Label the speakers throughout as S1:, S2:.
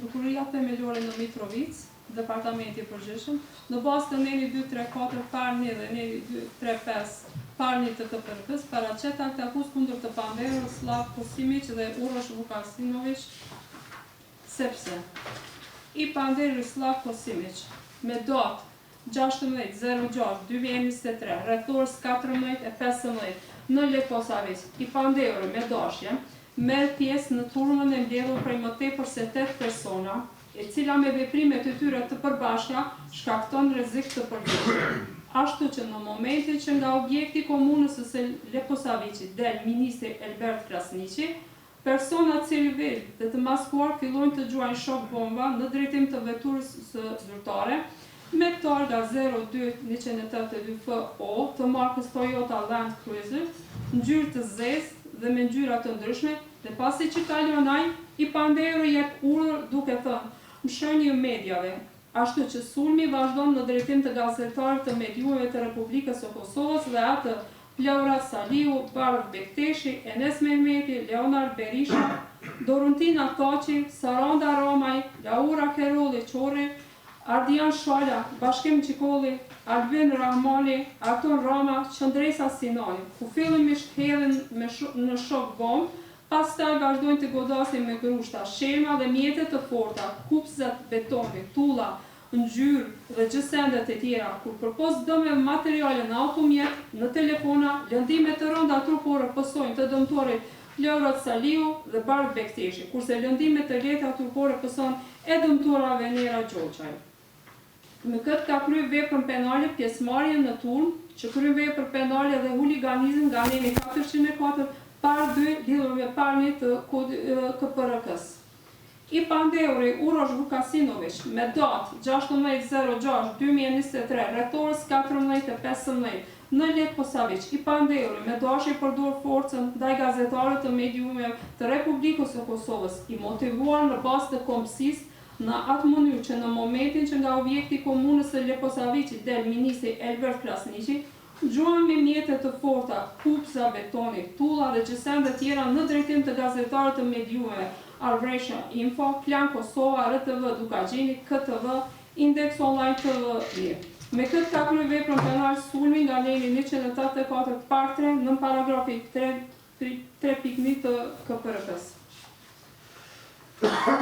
S1: Prokuroria Themelore në Mitrovicë, Departamenti i Përgjithshëm, në bazë të nenit 234 par 1 dhe nenit 235 par 1 të KPRK-së, paraqet aktakuzë kundër të pandehur Slavko Simiq dhe Urosh Vukasinoviq, sepse i pandehuri Slavko Simiq, me datë 16.06.2023, rreth orës 14:15, në Leposaviq, i pandehuri me dashje, merr pjesë në turmën e mbledhur prej më tepër se 8 persona, e cila me veprimet e tyre të përbashkëta shkakton rrezik të përgjithshëm. Ashtu që në momentin që nga objekti i komunës së Leposaviqit del ministri Elbert Krasniqi, persona civil dhe të maskuar fillojnë të gjuajnë shok bomba në drejtim të veturës së zyrtare me targa 02 182 FO të markës Toyota Land Cruiser, ngjyrë të zezë dhe me ngjyra të ndryshme, dhe pasi që kalon ai, i pandehuri jep urdhër duke thënë mëshonju mediave, ashtu që sulmi vazhdon në drejtim të gazetarëve të mediumeve të Republikës së Kosovës dhe atë Pleurat Saliu, Bardh Bekteshi, Enes Mehmeti, Leonard Berisha, Doruntina Taçi, Saranda Ramaj, Laura Kerolli Qorri, Ardian Shala, Bashkim Gjikolli, Albin Rahmani, Arton Rama, Qëndresa Sinani, ku fillimisht hedhin me në shok bombë, pastaj vazhdojnë të godasin me grushta, shelma dhe mjete të forta, kupëzat betoni, tulla, ngjyrë dhe gjësendet e tjera, kur përpos dëmeve materiale në automjet, në telefona, lëndime të rënda trupore pësojnë të dëmtuarit Pleurat Saliu dhe Bardh Bekteshi, kurse lëndime të lehta trupore pëson e dëmtuara Venera Gjoçaj. Me këtë ka kryer veprën penale pjesëmarrje në turmë, që kryen vepër penale dhe huliganizëm nga neni 404 par 2 lidhur me par 1 të KPRK-s. I pandehuri Urosh Vukasinoviq me datë 16.06.2023 rreth orës 14:15 në Leposaviq, i pandehuri me dashje përdor forcën ndaj gazetarëve të mediumeve të Republikës së Kosovës, i motivuar në bazë të kombësisë në atë mënyrë që në momentin që nga objekti i komunës së Leposaviqit del ministri Elbert Krasniqi, gjuan me mjete të forta, kupza betoni, tulla dhe gjësende tjera në drejtim të gazetarëve të mediumeve Arbresha Info, Klan Kosova, RTV Dukagjini, KTV, Index Online TV 1. Me këtë ka kryer veprën penal sulmi nga neni 184 par 3 nën paragrafi 3.1 të KPRK-s.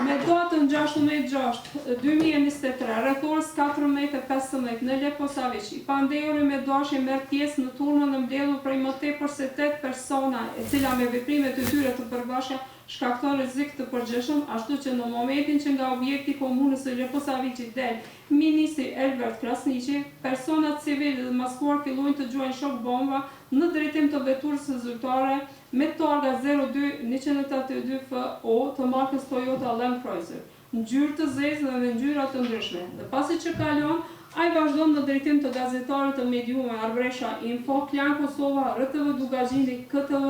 S1: Me datën 16.6.2023, rreth orës 14:15 në Leposaviq, i pandehuri me dashje merr pjesë në turmën e mbledhur prej më tepër se 8 persona, e cila me veprimet e tyre të përbashkëta shkakton rrezik të përgjithshëm, ashtu që në momentin që nga objekti i komunës së Leposaviqit del ministri Elbert Krasniqi, personat civil dhe maskuar fillojnë të gjuajnë shok bomba në drejtim të veturës zyrtare me targa 02 182 FO të markës Toyota Land Cruiser, ngjyrë të zezë dhe me ngjyra të ndryshme. Dhe pasi që kalon, ai vazhdon në drejtim të gazetarëve të mediumeve Arbresha Info, Klan Kosova, RTV Dukagjini, KTV,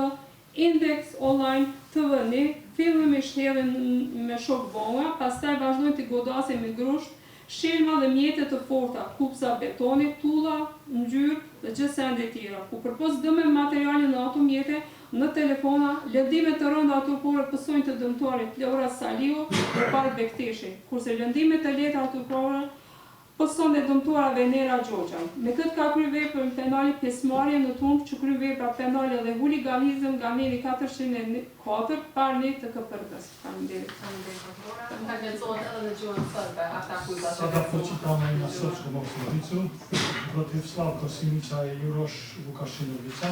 S1: Index Online, TV1, fillimisht hedhin me shok bomba, pastaj vazhdojnë të godasin me grusht, shelma dhe mjete të forta, kupza betoni, tulla, ngjyrë dhe gjësende tjera, ku përpos dëme materiale në automjete, në telefona, lëndime të rënda trupore pësojnë të dëmtuarit Pleurat Saliu dhe Bardh Bekteshi, kurse lëndime të lehta trupore pëson e dëmtuara Venera Gjoçaj. Me këtë ka kryer veprën penale pjesëmarrje në turmë që kryen vepra penale dhe huliganizëm nga neni 404 par 1 të KPRK-s. Faleminderit.
S2: Faleminderit prokurora. Ka lexohet edhe në gjuhën serbe aktakuza që
S3: Sada pročitamo i na srpskom osnovicu protiv Slavko Simića i Uroš Vukašinovića.